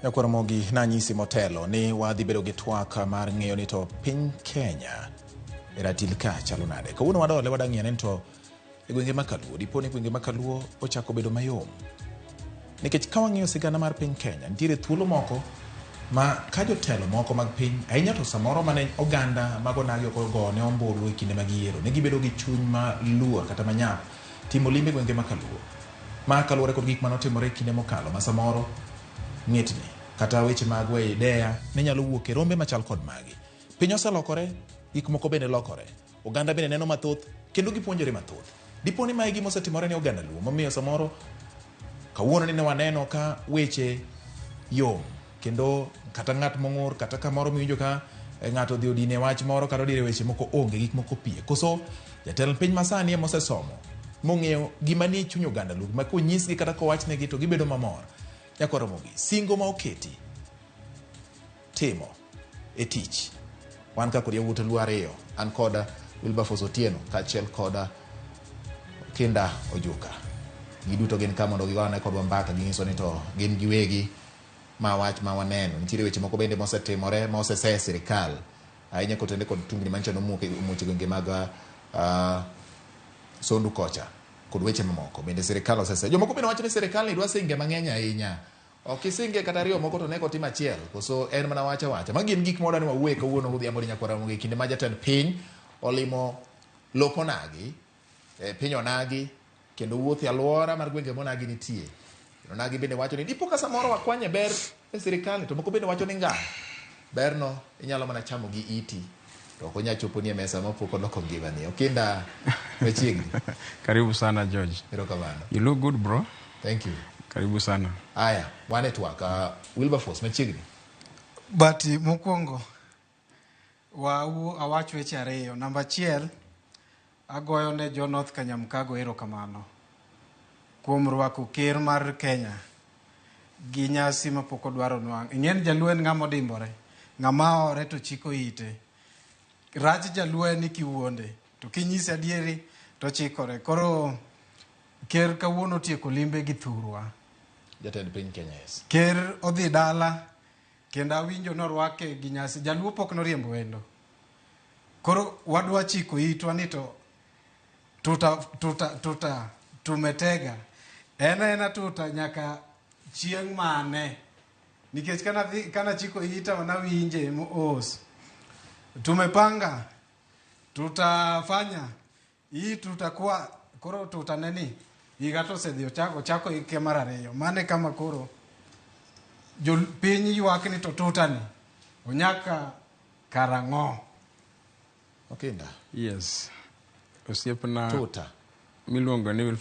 Nyakwar Ramogi, nanyisi motelo ni wadhi bedo gi twak mar ng'eyo ni to piny Kenya e ratil ka chalo nade. Kawuono wadole wadang'iyo ni to e gwenge ma Kaluo, dipo ni gwenge ma Kaluo ochako bedo mayom. Nikech ka wang'iyo sigana mar piny Kenya, nitiere thuolo moko ma ka jotelo moko mag piny, ahinya to samoro mane oganda mag onagi ok ogone ombulu e kinde mag yiero, ne gibedo gi chuny ma luor kata manyap timo limbe e gwenge ma Kaluo. Ma kaluwore kod gik mane otimore e kinde mokalo ma samoro ng'etni kata weche mag weyo ideya ne nyalo wuok e rombe machal kod magi. Piny oselokore, gik moko bende lokore. Oganda bende neno mathoth kendo gipuonjore mathoth. Dipo ni mae gima osetimore ne oganda Luo momiyo samoro kawuono ni ne waneno ka weche yom kendo kata ng'at mong'ur kata kamoro miwinjo ka eh, ng'ato odhi odine wach moro kata odire weche moko onge gik moko pie. Koso jatend piny masani ema osesomo mong'eyo gima nie chuny oganda Luo ma konyisgi kata kowachnegi to gibedo mamor. Nyakwar Ramogi, singo ma oketi timo e tich. Wan ka kod yawuot Luo ariyo, an koda Wilberforce Otieno kaachiel koda Kinda Ojuka. Giduto gin ka mondo gigoane kodwa mbaka ginyiso ni to gin giwegi ma wach ma waneno. Nitiere weche moko bende mosetimore ma osese e sirikal ahinya kotende kod tungni manyicha nomuok e omuoch e gwenge mag uh, Sondu kocha kod weche mamoko bende sirikal osese. Jomoko bende wacho ni sirikal ni dwa singe mang'eny ahinya. Ok isinge kata ariyo moko to ne kotim achiel koso en mana wacha wacha. Magi gin gik mwadwa ni wawuoye kawuono godhiambo ni nyakwar Ramogi e kinde ma jatend piny olimo lop onagi e piny onagi kendo wuotho e alwora mar gwenge monagi nitie. Onagi bende wacho ni dipo ka samoro wakwanye ber e sirikal to moko bende wacho ni ngang'. Berno inyalo mana chamo gi iti to ok onyal choponi e mesa mapok oloko ngimani. Okinda machiegni. Karibu sana George. Erokamano. You look good bro. Thank you. Karibu sana. Aya, wan e twak. Wilberforce machiegni. But mokwongo awach weche ariyo. Namba achiel, agoyo ne jo North Kanyamkago erokamano kuom rwako ker mar Kenya gi nyasi mapok odwaro nwang'. Ing'e ni jaluo en ng'ama odimbore, ng'ama ore to chiko ite. Rach jaluo en ni kiwuonde, to kinyise adieri to ochikore. Koro ker kawuono otieko limbe gi thurwa. Jatend piny Kenya yes. Ker odhi dala kendo awinjo norwake gi nyasi. Jaluo pok noriembo wendo. Koro wadwa chiko itwa ni to tuta tuta tuta tumetega en aena tuta nyaka chieng' mane nikech kana dhi kana chiko ita nawinje mos tumepanga tutafanya hii tutakuwa koro tuta neni higa to osedhi ochako ochako hike mar ariyo mane kama koro jopiny ywak ni to tutani onyaka karang'o Okinda. Yes. Osiepna Tuta. miluongo ni Wilford